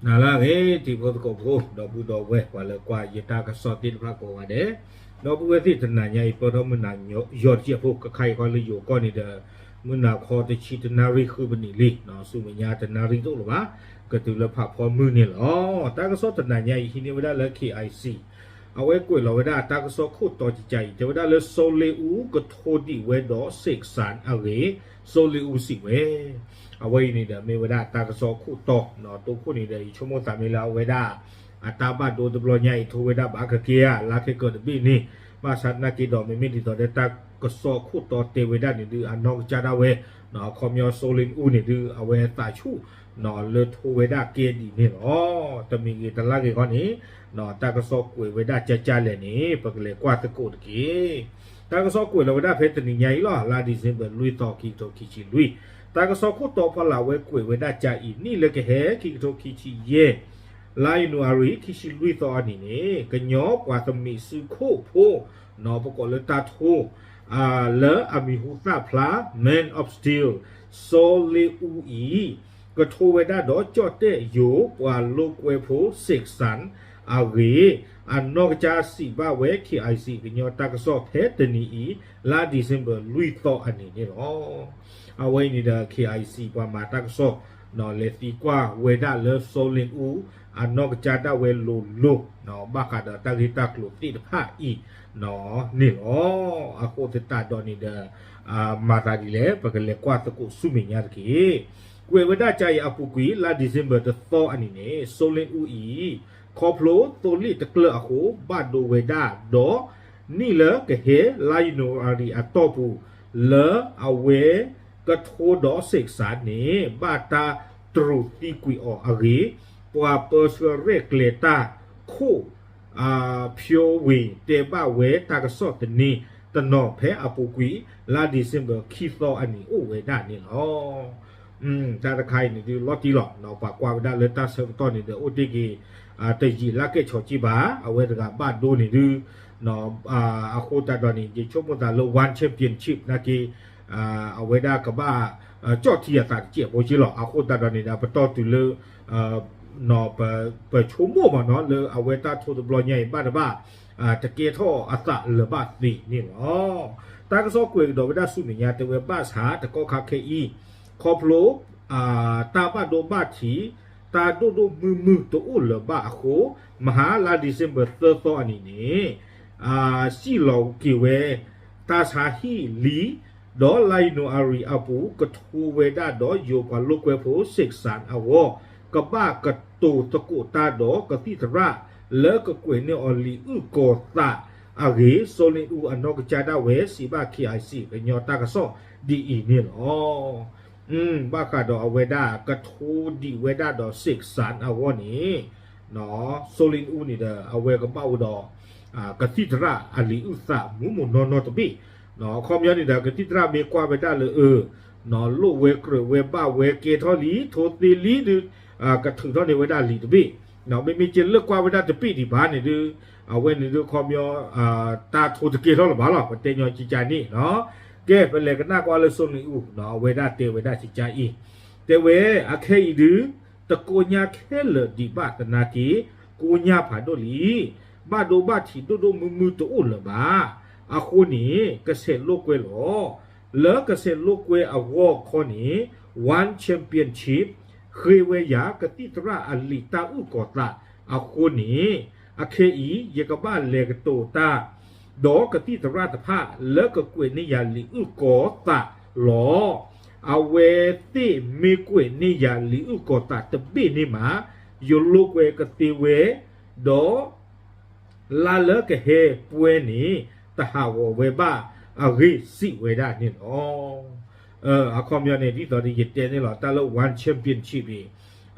နၤလၢအဂ့ၤ တံၤဖိသကိးဖိ ဒီပုၢ်ဒီဝဲၢ် ပှၤလၢကွၢ်ယတၢ်ကစီၣ်သ့ၣ်တဖၣ်ကိးဂၤဒဲး, ဒီပုၢ်ဝဲၢ်သ့ၣ်တနၤညါအံၤ ပၢၢ်ထီၣ်မုၢ်နၤယီၤတကဲးဖိ ကခါအံၤဃီလၢယိၤကီၢ်န့ၣ်ဒီး မုၢ်နၤခီတဆံတနၣ်ရံၣ်ဃုပနံးလံ, ဆူမဲာ်ညါတနၣ်ရံၣ်တအိၣ်လၢၤဘၣ်, ကတုၤလၢဖးဖီမုၢ်န့ၣ်လီၤ. တၢ်ကစီၣ်တနၤညါအံၤ ဟံးန့ၢ်ဝဲဒၣ်လၢ K I C အဝဲကွဲးလီၤဝဲဒၣ်တၢ်ကစီၣ်ခိၣ်တီကကါအံၤ တဲဝဲဒၣ်လၢ စီၤလ့အူကထိဒံးဝဲဒီး စ့းစၣ်အဂ့ၢ်, စီၤလ့အူစံးဝဲ အဝဲအံၤန့ၣ်ဒီး မ့ၢ်ဝဲဒၣ်တၢ်ကစီၣ်ခိၣ်တီ, တိခိၣ်န့ၣ်ဒီး ယဆိကမိၣ်သးမ့ၢ်လၢအဝဲဒၣ် အတၢ်ဘၣ်ဒိတဘျီညါအံၤ ထိဝဲဒၣ်ဘၣ်ကက့ၤဧါ လါခဲကၢၤတဘ့ၣ်န့ၣ်, ဘၣ်ဆၣ်သနာ်က့ဒီး မ့မ့ၢ်ဒ်သိးဒီးတၢ်ကစီၣ်ခိၣ်တီတဲဝဲဒၣ်န့ၣ်ဒုး အနီၢ်ကစၢ်ဒၣ်ဝဲ အခီပညီစီၤလ့အူန့ၣ်ဒုး အဝဲသးဆူၣ် လၢထိဝဲဒၣ်ကဲဒ်န့ၣ်လီၤ. တမံၤဂ့ၤတလါဂ့ၤခီန့ၣ် တၢ်ကစီၣ်ကွဲးဝဲဒၣ်ကကါလဲၣ်န့ၣ် ပကလဲၤကွၢ်သကိးတက့ၢ်. တၢ်ကစီၣ်ကွဲးလီၤဝဲဒၣ်ဖဲတနံၤညါအံၤလီၤ, လါ December လွံၢ်သီ ခံကထိခံဆံလွံၢ်, တၢ်ကစီၣ်ခိၣ်တီဖီလာ်ဝဲကွဲးဝဲဒၣ်ကါအံၤ နံၣ်လၢကဟဲခံကထိခံဆံယဲၢ် လါယနူၤအါရံၤ ခံဆံလွံၢ်သီအနံၤန့ၣ် ကညီပှၤသမံးစုခိၣ်ဖိ ပကိးလၢတၢ်ထိ လၢအမံၤဟူသၣ်ဖျါ Man of Steel စီၤလ့အူအံၤ ကထိဝဲဒၣ်ဒီးကၠီၣ်တဲၣ်ယိၤပှၤလိာ်ကွဲဖိ စ့းစၣ်အဂ့ၢ်, အနီၢ်ကစၢ်စံးဘၣ်ဝဲ K I C ကညီတၢ်ကစီၣ်ဖဲတနံၤအံၤ လါ December လွံၢ်သီအနံၤန့ၣ်လီၤ. အဝဲအံၤန့ၣ်ဒီး K I C ပှၤမၤတၢ်ကစီၣ် လဲၤသံကွၢ်ဝဲဒၣ်လၢစီၤလ့အူ အနီၢ်ကစၢ်ဒၣ်ဝဲလိၤလိၤ ဘၣ်ဃးဒီးတၢ်ဂ့ၢ်တၢ်ကျိၤသ့ၣ်တဖၣ်အံၤန့ၣ်လီၤ. အဃိသတးဒီးန့ၣ်ဒီး မၤသးဒ်လဲၣ် ပကလဲၤကွၢ်သကိးဆူမဲာ်ညါတက့ၢ်. ကွဲးဝဲဒၣ်ကါအံၤအပူၤကွံာ် လါ December တသီအနံၤန့ၣ် စီၤလ့အူအံၤ ခီဖျိသိလ့ၣ်တကျၢၢ်အဃိ ဘၣ်ဒိဝဲဒၣ်ဒီး နံၣ်လၢကဟဲ လါယနူၤအါရံၤအတီၢ်ပူၤ လၢအဝဲကထိဒီးစ့းစၣ်န့ၣ် ဘၣ်တၢ်တရူးသံကွံာ်အီၤအဂ့ၢ်, ပှၤပၢဆှၢရဲၣ်ကျဲၤတၢ်ခိၣ် ဖၠိဝ့ၤ တဲဘၣ်ဝဲတၢ်ကစီၣ်သန့တနီၤဖဲအပူၤကွံာ် လါ December ခံသီအနံၤအိၣ်ဝဲဒၣ်န့ၣ်လီၤ. တၢ်တခါအံၤန့ၣ်ဒုးလီၤတံၢ်လီၤ, ပှၤကွၢ်ဝဲဒၣ်လၢတၢ်ဆၢကတီၢ်န့ၣ်ဒီး အိၣ်တ့ၢ်က့ၤ တယံာ်လၢကဲၣ်ဆိးက့ဘၣ်, အဝဲတဂၤဘၣ်ဒိန့ၣ်ဒုး အဃိသတးဒီးန့ၣ် ယဆိကမိၣ်သးလၢ One Championship နာ်က့ အဝဲဒၣ်ကဘၣ် ကၠီၣ်ထံအသးတစဲးဖိက့လီၤ. အဃိသတးဒီးန့ၣ်ဒီး ပတီၢ်တုၤလၢ ပဆိကမိၣ်မးနီၤ လၢအဝဲတၢ်ထိတဘျီညါအံၤ ဘၣ်တဘၣ် တကဲထီၣ်အသးလၢၤဘၣ်သ့န့ၣ်လီၤ. တၢ်ကစီၣ်ကွဲးကဒီးဝဲဒၣ်ဆူမဲာ်ညါ တဲဝဲဘၣ်ဆၣ်တကီၢ်ခါခဲအံၤ ခီဖျိ တၢ်ဘၣ်ဒိဘၣ်ထံး တၢ်ဒိၣ်ဒိၣ်မုၢ်မုၢ်တအိၣ်လၢၤဘၣ်အဃိ မဟါလါ December သၢသီအနံၤန့ၣ် စံၣ်လီၤက့ၤဝဲ တၢ်ဆါဟံၣ်လံ ဒီးလါယနူၤအါရံၤအပူၤ ကထိဝဲဒၣ်ဒီးယိၤပှၤလိာ်ကွဲဖိ စ့းစၣ်အဂီၢ် ကဘၣ်ကတိၤသကိးတၢ်ဒီးကသံၣ်သရၣ် လၢကကွဲးန့ၢ်အီၤလံာ်အုၣ်ကီၤသးအဂ့ၢ် စီၤလ့အူအနီၢ်ကစၢ်ဒၣ်ဝဲ စံးဘၣ် K I C ကညီတၢ်ကစီၣ်ဒ်အံၤန့ၣ်လီၤ. ဘၣ်ဃးဒီးအဝဲဒၣ်ကထိဒံးဝဲဒၣ်ဒီးစ့းစၣ်အဂီၢ်န့ၣ် စီၤလ့အူန့ၣ်ဒီး အဝဲကဘၣ်အိၣ်ဒီး ကသံၣ်သရၣ်အလံာ်အုၣ်သးမူးမူးနီၢ်နီၢ်တဘ့ၣ်, အခီပညီန့ၣ်ဒီး ကသံၣ်သရၣ်မ့ၢ်ကွၢ်ဝဲဒၣ်လၢအ လိၣ်ဝဲကြၢးဝဲဘၣ်ဝဲကဲထီၣ်လံ ထိသ့လံဒုး ကထုးထီၣ်န့ၢ်ဝဲဒၣ်လံာ်တဘ့ၣ်, မ့မ့ၢ်က့လၢကွၢ်ဝဲဒၣ်တဘ့ၣ်ဒံးဘၣ်န့ၣ်ဒုး အဝဲန့ၣ်ဒုးအခီပညီ တၢ်ထိတကဲထီၣ်လၢၤဘၣ်လီၤ ပတဲညီကကါန့ၣ်, ကဲ ပလဲၤကနၣ်ကွၢ်လၢစီၤလ့အူ အဝဲဒၣ်တဲဝဲဒၣ်ကကါအံၤ, တဲဝဲ အခဲအံၤဒုး တကိညါခဲလၢာ်ဒံးဘၣ်သနာ်က့ ကိညါဖးဒိၣ်လံ ဘၣ်ဒိဘၣ်ထံးဒိၣ်ဒိၣ်မုၢ်မုၢ်တအိၣ်လၢၤဘၣ်. အဃိန့ၣ် ကဆဲးလိာ်ကွဲလီၤ. လၢကဆဲးလိာ်ကွဲအဂီၢ်ခီန့ၣ် One Championship ဃ့ဝဲယၤကသံၣ်သရၣ်အလံာ်တၢ်အုၣ်ကီၤသးအဃိန့ၣ် အခဲအံၤ ယကဘၣ်လဲၤကတိၤတၢ် ဒီးကသံၣ်သရၣ်တဖၣ်လၢကကွဲးန့ၢ်ယၤလံာ်အုၣ်ကီၤသးလီၤ. အဝဲသ့ၣ်မ့ၢ်ကွဲးန့ၢ်ယၤလံာ်အုၣ်ကီၤသးတဘ့ၣ်န့ၣ်မး ယလိာ်ကွဲကသ့ဝဲ ဒီး လါလၢကဟဲပှဲၤန့ၣ် တဟးဂီၤဝဲဘၣ်အဂ့ၢ်စံးဝဲဒၣ်န့ၣ်လီၤ. အခီပညီန့ၣ် ဒ်သိးဒီးယတဲန့ၣ်လီၤ တၢ်လၢ One Championship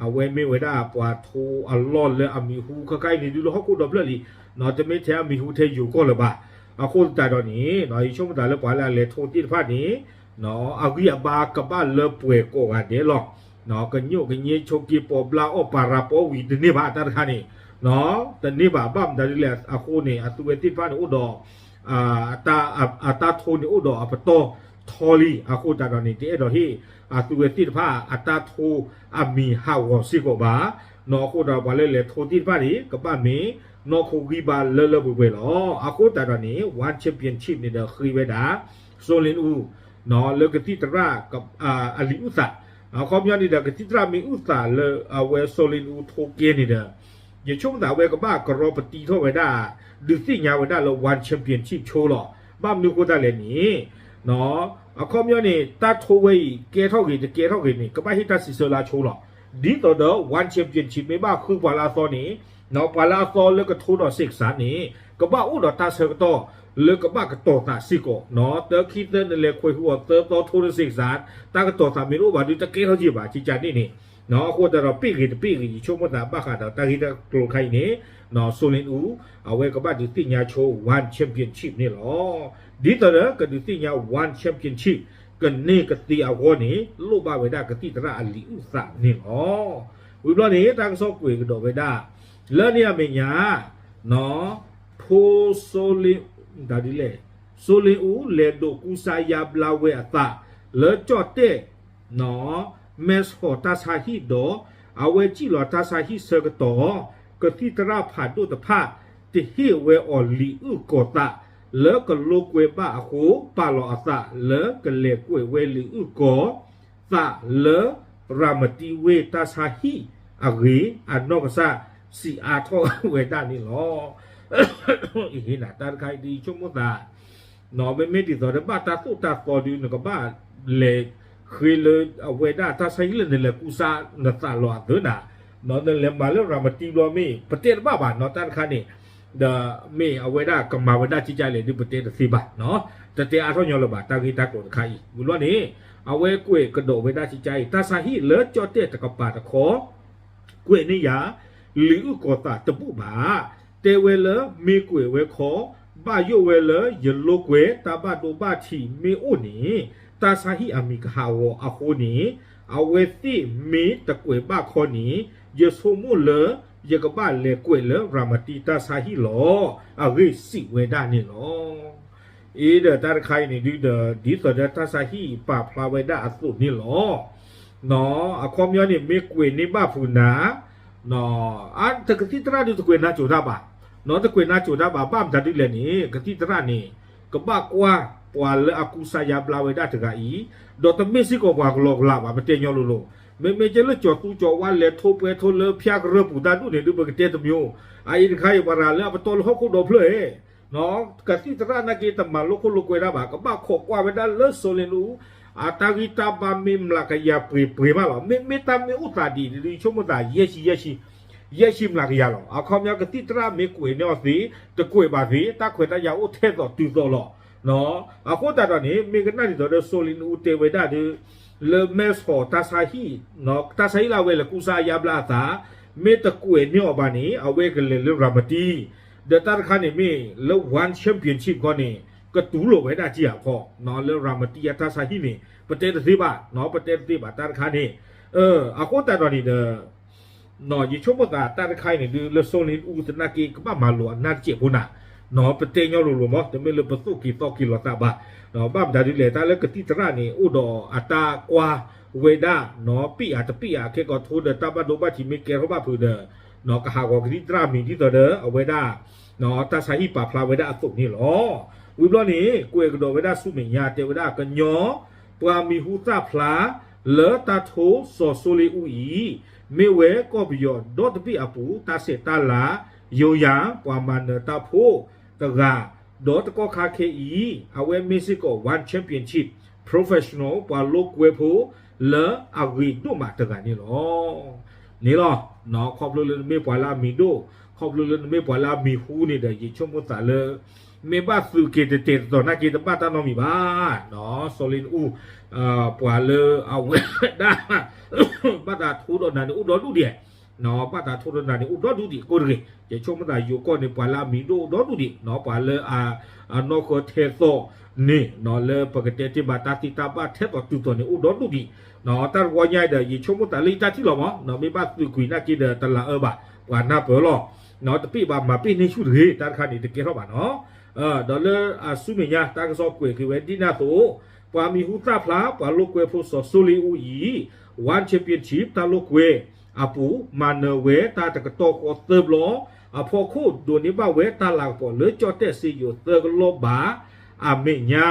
အံၤ အဝဲမ့ၢ်ဝဲဒၣ်ပှၤထိအလီၢ်လၢအမံၤဟူခဲခါအံၤန့ၣ် ဒုးလၢဟီၣ်ခိၣ်ဒီဖျၢၣ်လံ, တမ့ၢ်ထဲအမံၤဟူထဲယိၤကီၢ်လၢၤဘၣ်. အဃိသတးဒီးန့ၣ် ယဆိကမိၣ်သးလၢပှၤလၢအလဲၤထိသ့ၣ်တဖၣ်န့ၣ် အဂံၢ်အဘါကဘၣ်လၢပှဲၤကိးဂၤဒဲးလီၤ. ကညိၣ်ကည့ဆိးက့ ပိာ်ဘျါအီၣ်ပၤရၤပီဝံၤတန့ၢ်ဘၣ် တၢ်တခါန့ၣ် တန့ၢ်ဘၣ် ဘၣ်မတၤဒ်လဲၣ်အဃိန့ၣ် အသုဝဲသ့ၣ်တဖၣ်န့ၣ်အိၣ်ဒီး အတၢ်ထိန့ၣ်အိၣ်ဒီးအပတီၢ်ထီလံ. အဃိသတးဒီးန့ၣ် တအဲၣ်ဒိးဟ့ၣ်အသုဝဲသ့ၣ်တဖၣ်အတၢ်ထိအမံၤဟးဂီၤစ့ၢ်ကီးဘၣ်. အဃိဒီးပှၤလၢလဲၤထိသ့ၣ်တဖၣ်န့ၣ် ကဘၣ်မ့ၢ်နီၢ်ခိဂံၢ်ဘါလၢလၢပှဲၤပှဲၤလီၤ. အဃိသတးဒီးန့ၣ် One Championship န့ၣ်ဒီးဃ့ဝဲဒၣ် စီၤလ့ၣ်အူ လၢကသံၣ်သရၣ် အလံာ်အုၣ်သး, အခီပညီန့ၣ်ဒီး ကသံၣ်သရၣ်မ့ၢ်အုၣ်သးလၢအဝဲစီၤလ့ၣ်အူထိကဲန့ၣ်ဒီး ယဆိကမိၣ်သးဝဲကဘၣ်ကရီပတံထီၣ်ဝဲဒၣ် ဒုးသ့ၣ်ညါဝဲဒၣ်လၢ One Championship ဆိလီၤ. ဘၣ်မနုၤအဃိသတးလဲၣ်န့ၣ် အခီပညီန့ၣ် တၢ်ထိဝဲအံၤ ကဲထီၣ်ဂ့ၤတကဲထီၣ်ဂ့ၤန့ၣ် ကဘၣ်ဟ့ၣ်တၢ်စံးဆၢလၢအဆိလီၤ. ဒ်သိးဒီး One Championship မ့ၢ်ဘၣ်ဃုပှၤလၢအသီန့ၣ် ပှၤလၢအသီလၢကထိဒီးစ့းကစၢ်န့ၣ် ကဘၣ်အိၣ်ဒီးတၢ်ဆၢကတီၢ်လၢကဘၣ်ကတီၤသးစ့ၢ်ကီး, သၢခံသၢနလဲၤခွဲးဃုာ်အီၤသၢသီထိဒီးစ့းကစၢ်, တၢ်ကတီၤသးမ့ၢ်တအိၣ်ဘၣ်ဒီး တကဲထီၣ်က့ၤဘၣ် ကကန့ၣ်န့ၣ် အဃိသတးဒီး ပ့ၢ်ဂ့ၤတပ့ၢ်ဂ့ၤ ယဆိကမိၣ်သးဘၣ်ဃးဒီးတၢ်ဂ့ၢ်တၢ်ကျိၤတခါအံၤန့ၣ် စီၤလ့ၣ်အူ အဝဲကဘၣ်ဒုးသ့ၣ်ညါဆိ One Championship န့ၣ်လီၤ. ဒ်သိးဒီးကဒုးသ့ၣ်ညါ One Championship ကန့ၢ်ကသ့အဂီၢ်န့ၣ် လိၣ်ဘၣ်ဝဲဒၣ်ကသံၣ်သရၣ်အလံာ်အုၣ်သးန့ၣ်လီၤ. ဝံၤဘျီန့ၣ် တၢ်ကစီၣ်ကွဲးကဒီးဝဲဒၣ် လၢန့ၣ်အမဲာ်ညါ ဖိ စီၤလ့ၣ် တၢ်ဒ်လဲၣ်, စီၤလ့ၣ်အူလဲၤဒိးကူစါယါဘျါဝဲအသး လၢကၠီၣ်တဲၣ် မဲၢ်ဆီၣ်တၢ်ဆါဟံၣ်ဒီး အဝဲစံၣ်လီၤတၢ်ဆါဟံၣ်ဆၢကတီၢ် ကသံၣ်သရၣ်ဖးဒိၣ်တဖၣ် တဟ့ၣ်ဝဲအီၤလံာ်အုၣ်ကီၤသး လၢကလိာ်ကွဲဘၣ်အဃိ ပာ်လီၤအသးလၢကလဲၤကွဲးဝဲလံာ်အုၣ်ကီၤ သးလၢ ရၤမတံဝ့ၢ်တၢ်ဆါဟံၣ်အဂ့ၢ် အနီၢ်ကစၢ်စံးအါထီၣ်ဝဲဒၣ်န့ၣ်လီၤ. အဟ့ၣ်နၤတၢ်တခါအံၤဒ်ဆိကမိၣ်သး မ့မ့ၢ်ဒ်သိးဒီးဘၣ်တၢ်သိၣ်တၢ်သီဒု နကဘၣ်လဲၤဃ့လၢအဝဲဒၣ်တၢ်ဆါဟံၣ်လၢနလဲၤကူစါနသးလီၤအသးနၤ, နလဲၤမၤလၢရၤမတံဘျီမ့ၢ် ပတဲတဘၣ်ဘၣ်နီၤ တၢ်တခါန့ၣ် ဒီးမ့ၢ်အဝဲဒၣ်ကမၤဝဲဒၣ်ကကလဲၣ်ဒု ပတဲတသ့ဘၣ်နီၤ, တတဲအါထီၣ်ညီလၢၤဘၣ် တၢ်ဂ့ၢ်တၢ်ကျိၤတခါအံၤ ဝံၤဘျီန့ၣ် အဝဲကွဲးကဒီးဝဲဒၣ်ကကအံၤ တၢ်ဆါဟံၣ်လၢကၠီၣ်တဲၣ်တကပၤတခီ ကွဲးန့ၢ်ယၤ လံာ်အုၣ်ကီၤသးတဘူၣ်ဘၣ်. တဲဝဲလၢမ့ၢ်ကွဲးဝဲခီ ဘၣ်ယိၣ်ဝဲလၢယလိာ်ကွဲတၢ်ဘၣ်ဒိဘၣ်ထံးမ့ၢ်အိၣ်န့ၣ် တၢ်ဆါဟံၣ်အမံၤကဟးဂီၤအဃိန့ၣ် အဝဲသ့ၣ်မ့ၢ်တကွဲးဘၣ်ခီန့ၣ် ယဆိကမိၣ်လၢယကဘၣ်လဲၤကွဲးလၢရၤမတံတၢ်ဆါဟံၣ်လီၤ အဂ့ၢ်စံးဝဲဒၣ်န့ၣ်လီၤ. အ့ဒီးတၢ်တခါအံၤန့ၣ်ဒုဒီး ဒ်သိးဒီးတၢ်ဆါဟံၣ်ပာ်ဖျါဝဲဒၣ်အသိးန့ၣ်လီၤ. အခီပညီန့ၣ် မ့ၢ်ကွဲးန့ၢ်ဘၣ်ဖုးနၤ အါ တကသံၣ်သရၣ်ဒုတကွဲးနါစိၤတၢ်ဘၣ်, တကွဲးနါစိၤတၢ်ဘၣ် ဘၣ်မတၤဒုလဲၣ်န့ၣ် ကသံၣ်သရၣ်န့ၣ် ကဘၣ်ကွၢ်ပှၤလၢအကူစါယါဘျါဝဲဒၣ်တဂၤအံၤ, ဒီးတမ့ၢ်စ့ၢ်ကီးပှၤကလီကလီဘၣ် ပတဲညီလိၤလိၤ, မ့မ့ၢ်ကဲလၢကၠီၤသူကၠီၤဝါလဲၤထိပှဲၤထိလၢဖၠါကရၢၢ်ပူၤတၢ်ဒူၣ်န့ၣ်ဒု ပကတဲတမံၤ, အအံၤတခါအံၤ ပှၤရၤလၢအပတီၢ်လၢဟီၣ်ခိၣ်ဒီဖျၢၣ် ကသံၣ်သရၣ်နာ်က့ တမၤလိခိၣ်လိာ်ကွဲတၢ်ဘၣ် ကဘၣ်ခိးကွၢ်ဝဲဒၣ်လၢစီၤလ့ၣ်နူ အတၢ်ဂံၢ်တၢ်ဘါမ့ၢ်မျးကယၤပှဲၤပှဲၤမးလီၤ. မ့မ့ၢ်တၢ်မ့ၢ်အိၣ်သးဒ်အံၤ ယဆိကမိၣ်သးယဲၢ်ဆံယဲၢ်ဆံ ယဲၢ်ဆံမျးကယၤလီၤ. အခီပညီကသံၣ်သရၣ်မ့ၢ်ကွဲးန့ၢ်အီၤသ့ တကွဲးဘၣ်သ့ တၢ်ခွဲးတၢ်ယာ်အိၣ်ထဲသိးတုၤသိးလီၤ. အဃိသတးဒီးန့ၣ် မ့ၢ်ကနၣ်ဒ်သိးဒီးစီၤလ့ၣ်နူတဲဝဲဒၣ်ဒီး လၢမဲၢ်ဆီၣ်တၢ်ဆါဟံၣ် တၢ်ဆါဟံၣ်လၢအဝဲလဲၤကူစါယါဘျါအသး မ့ၢ်တကွဲးန့ၢ်အီၤဘၣ်န့ၣ် အဝဲကလဲၤလၢရၤမတံ, ဒီးတၢ်တခါန့ၣ်မ့ၢ်လၢ One Championship ခီန့ၣ် ကတူၢ်လိာ်ဝဲဒၣ်ကံအီၤခီ လၢရၤမတံအတၢ်ဆါဟံၣ်န့ၣ် ပတဲတသ့ဘၣ်, ပတဲတသ့ဘၣ်တၢ်တခါန့ၣ်, အဃိသတးဒီးန့ၣ်ဒီး ယဆိကမိၣ်သးတၢ်တခါအံၤန့ၣ်ဒု လၢစီၤလ့ၣ်နူသနာ်က့ ကဘၣ်မၤလိာ်အနၢ်တစဲးဖိနၤ, ပတဲညီလိၤလိၤမး တမ့ၢ်လၢပသိၣ်က့ၤသီက့ၤလိာ်သးဘၣ်. ဘၣ်မတၤဒုလဲၣ် တၢ်လၢကသံၣ်သရၣ်န့ၣ် အိၣ်ဒီးအတၢ်ကွၢ်ဝဲဒၣ် ပ့ၢ်အတပ့ၢ်အခဲကီးထိဒီးတၢ်ဘၣ်ဒိဘၣ်ထံးမ့ၢ်ကဲထီၣ်ဘၣ်ဖုးဒီး ကဟးဂီၤကသံၣ်သရၣ်မံၤဒ်သိးဒီးအဝဲဒၣ် တၢ်ဆါဟံၣ်ပာ်ဖျါဝဲဒၣ်အသိးန့ၣ်လီၤ. ဝံၤဘျီန့ၣ် ကွဲးကဒီးဝဲဒၣ်ဆူမဲာ်ညါ တဲဝဲဒၣ်ကညီ ပှၤမံၤဟူသၣ်ဖျါ လၢတၢ်ထိစီၤစီၤလ့ၣ်အူအံၤ မ့ၢ်ဝဲကီၢ်ပယီၤဒီတဘ့ၣ်အပူၤ တၢ်ဆဲးတၢ်လၤ ယိယၤ ပှၤမၤနၢၤတၢ်ဖိတဂၤ ဒီးတကီၢ်ခါခဲအံၤ အဝဲမ့ၢ်စ့ၢ်ကီး One Championship Professional ပှၤလိာ်ကွဲဖိ လၢအဂ့ၤဒိၣ်မးတဂၤန့ၣ်လီၤ. န့ၣ်လီၤ, ခီဖျိလၢနမ့ၢ်ပှၤလၢအမံၤဒိၣ်, ခီဖျိလၢနမ့ၢ်ပှၤလၢအမံၤဟူန့ၣ်ဒီး ယဆိကမိၣ်သးလၢ မ့ၢ်ဘၣ်သုးက့ၤတတဲာ်တတီၤနာ်က့ တဘၣ်တၢ်နီတမံၤဘၣ်. စီၤလ့ၣ်နူ ပှၤလၢအဝဲဒၣ် ဘၣ်သးထိဒီးနၤန့ၣ်အိၣ်ဒီဒူၣ်ဒံး, ဘၣ်သးထိဒီးနၤန့ၣ်အိၣ်ဒီဒူၣ်ဒံးကိးတဂ့ၤ. ယဆိကမိၣ်သးယိၤကီၢ်န့ၣ် ပှၤလၢအမံၤဒိၣ်အိၣ်ဒီဒူၣ်ဒံး, ပှၤလၢအနီၢ်ဃၢထဲသိးန့ၣ် လၢပကတဲတ့ၢ်ဘၣ်တၢ်သ့တၢ်ဘၣ်ထဲသိးတုၤသိးန့ၣ်အိၣ်ဒီဒူၣ်ဒံး. တၢ်တဝီညါဒီး ယဆိကမိၣ်သးလၢယတၢ်ထံၣ်လီၤမး, မ့ၢ်ဘၣ်သုးကွံာ်နာ်က့ဒီးတလၤအၢဘၣ်, ပှၤနၢ်ပၢၢ်လီၤ. တပ့ၢ်ဘၣ်မၤပ့ၢ်န့ၢ်ဆူၣ်တဂ့ၤ, တၢ်တခါန့ၣ်တကဲထီၣ်ဘၣ်နီၤ. ဒီးလၢအဆူမဲာ်ညါ တၢ်ကစီၣ်ကွဲးက့ၤဝဲဒ်န့ၣ်အသိး, ပှၤမံၤဟူသၣ်ဖျါ ပှၤလိာ်ကွဲဖိစီၤစီၤလ့ၣ်အူအံၤ One Championship တၢ်လိာ်ကွဲ အပူၤ မၤနၢၤဝဲတၢ်တကတီၢ်ဃီသၢဘျီ, အဖီခိၣ်ဒိးန့ၢ်ဘၣ်ဝဲတၢ်လၤကပီၤလၢကၠီၣ်တဲၣ်စ့ယိၤသၢကလီၢ်ဘး, အမဲာ်ညါ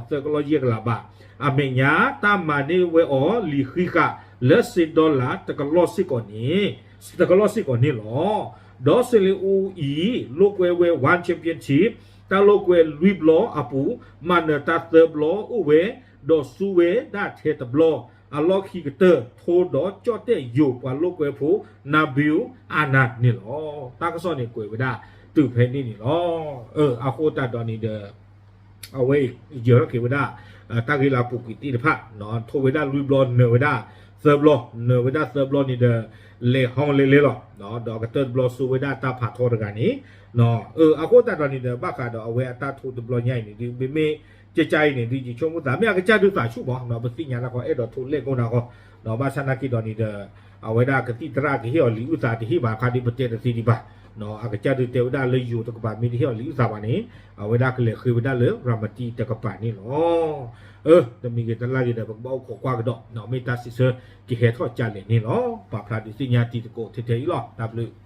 သၢကလီၢ်ယဲၢ်ကလးဘး, အမဲာ်ညါ တၢ်မၤန့ၢ်ဝဲအီၤလံာ်ဃံးဃာ်လၢစ့ဒီလၣ်တကလီၢ်စ့ၢ်ကီးန့ၣ်, တကလီၢ်စ့ၢ်ကီးန့ၣ်လီၤ. ဒီးစ့လ့အူအံၤ လိာ်ကွဲဝဲ One Championship တၢ်လိာ်ကွဲလွံၢ်ဘျီအပူၤ, မၤနၢၤတၢ်သၢဘျီအိၣ်ဝဲ, ဒီးစူဝဲဒၣ်ထဲတဘျီ, အလီၢ်ခံကတၢၢ် ထိဒီးကၠီၣ်တဲၣ်ယိၤပှၤလိာ်ကွဲဖိ Nabil Anand န့ၣ်လီၤ. တၢ်ကစီၣ်န့ၣ်ကွဲးဝဲဒၣ်တုၤဖဲန့ၣ်န့ၣ်လီၤ. အဃိသတးဒီးန့ၣ်ဒီး အဝဲအံၤ ယၢၤထီၣ်က့ၤဝဲဒၣ် တၢ်ဂ့ၢ်လၢအပူၤကွံာ်သ့ၣ်တဖၣ်, ထိဝဲဒၣ်လွံၢ်ဘျီ နၢၤဝဲဒၣ်သၢဘျီ, နၢၤဝဲဒၣ်သၢဘျီန့ၣ်ဒီး လဲၤဟီလဲၤလဲၤလီၤ. ဒီးအကတၢၢ်တဘျီစူဝဲဒၣ်တၢ်ဖးထီတဂၤန့ၣ်, အဃိသတးဒီးန့ၣ်ဒီး ဘၣ်ဃးဒီးအဝဲအတၢ်ထိတဘျီညါအံၤန့ၣ်ဒုး မ့မ့ၢ်ကကါအံၤန့ၣ်ဒုး ယဆိကမိၣ်သး မ့ၢ်အကစၢ်ဒုးသးဆူၣ်မး, ပသ့ၣ်ညါလၢခီအဲၣ်ဒိးထိးလဲၣ်ကိးနၤဃီ, ဘၣ်ဆၣ်နာ်က့ဒီးန့ၣ်ဒီး အဝဲဒၣ်ကသံၣ်သရၣ်ကဟ့ၣ်အီၤလံာ်အုၣ်သးတဟ့ၣ်ဘၣ်ခါဒီး ပတဲတသ့ဒံးဘၣ်. အကစၢ်ဒုးတဲဝဲဒၣ်လၢယိၤတကပၤမ့ၢ်တဟ့ၣ်အီၤလံာ်အုၣ်သးဘၣ်န့ၣ် အဝဲဒၣ်ကလဲၤဃ့ဝဲဒၣ်လၢရၤမတံတကပၤန့ၣ်လီၤ. အၢ တမံၤဂ့ၤတလၢ်ဂ့ၤဒီး ပကဘၣ်အိၣ်ခိးကွၢ်ကဒီး မ့ၢ်တၢ်စံးဆၢကဟဲထီၣ်ကလဲာ်န့ၣ်လီၤ. ပာ်ဖျါဒုးသ့ၣ်ညါတံၤသကိးထဲထဲအံၤလီၤ. တၢ်ဘျုး